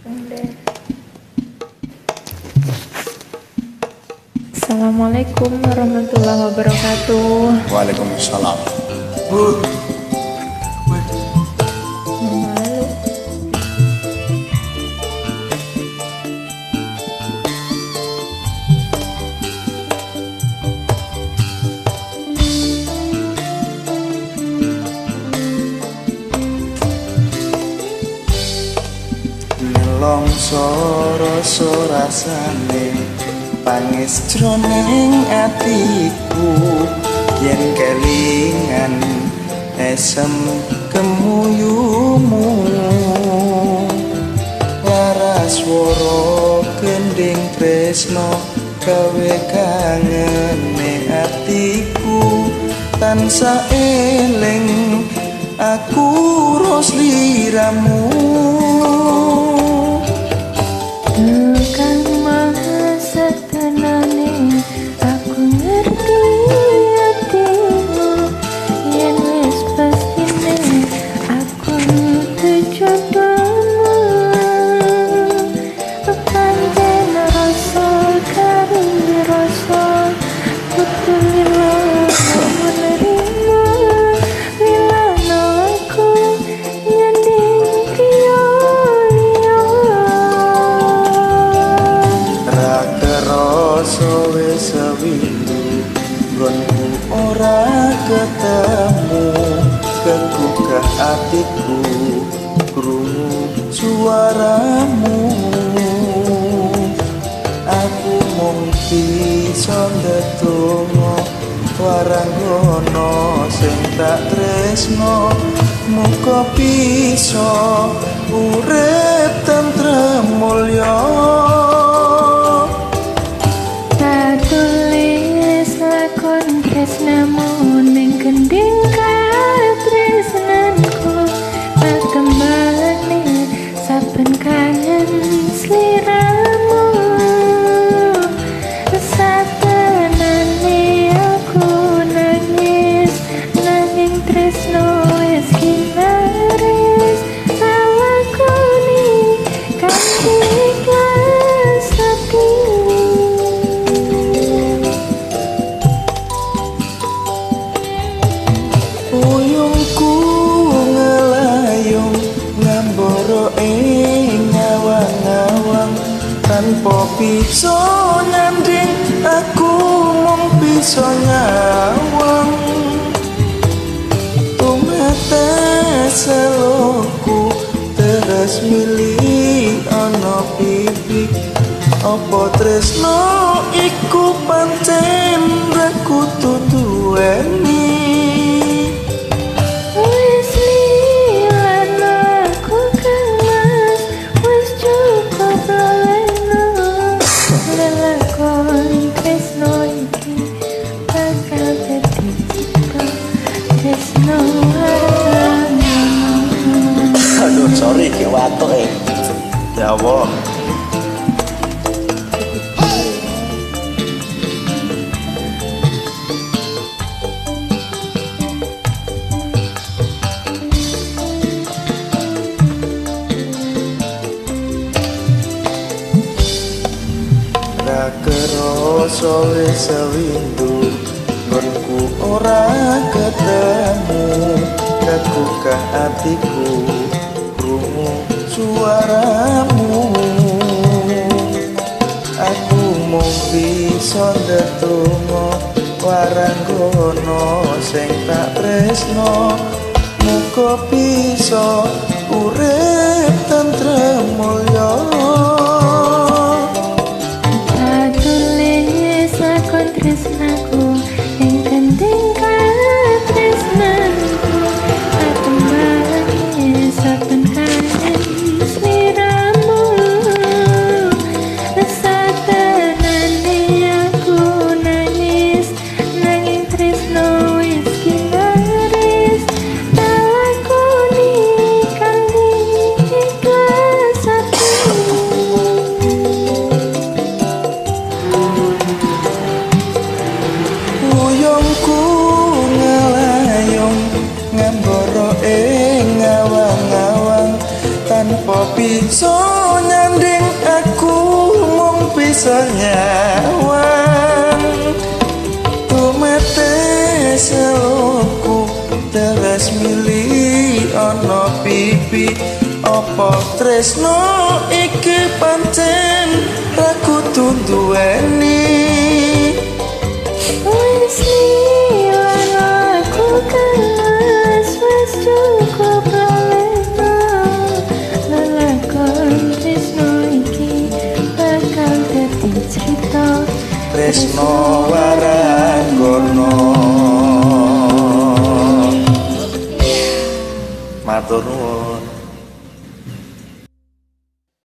Udah. Assalamualaikum warahmatullahi wabarakatuh. Waalaikumsalam. Malu. Nelongso rasa rasane pangis jroning atiku yen kelingan esem kemuyumu laras swara gending tresno gawe kangene atiku tansah eling aku ros liramu. Kang Maha Setenane, aku ngerti atimu yen wis pastine aku jodohmu. Pancen rasa karo rasa kudu lilo menerima lilano aku nyanding priya liya. Ra kerasa wis sewindu nggonku ora ketemu kegugah atiku krungu suaramu. Aku mung bisa ndedonga waranggono sing tak tresno muga bisa urip tentrem mulya. Tulis lakon tresnamu ning gending katresnanku patembane saben kangen sliramu. Satenane aku nangis nanging tresno wis kinaris talakoni kanthi ikhlas ati. Uyungku ngelayung ngambara ing ngawang-ngawang tanpa bisa nyanding aku mung bisa nyawang. Tumetes seloku terus milih ana pipi apa tresno iku pancen ra kudu duweni. Wis lilano aku Kang Mas, wis cukup leleno lelakon tresno iki bakal dadi cita tresno waranggono. Aduh, sorry, ki watuk e. Ya Allah. Ra kerasa wis sewindu nggonku ora ketemu kegugah atiku krungu suaramu. Aku mung bisa ndedonga waranggono sing tak tresno muga bisa urip tentrem mulya. Tulis lakon tresnaku ing gending katresnanku patembane saben kangen sliramu. Satenane aku nangis nanging tresno wis kinaris talakoni kanthi Bisa nyanding aku mung bisa nyawang. Tumetes selopku teles mili ana pipi. Apa tresno iki pancen ra kudu duweni? Wis liwat aku kelas, wis cukup laleno. Lelakon tresno iki bakal dadi crita. Tresno waranggono. Matur nuwun.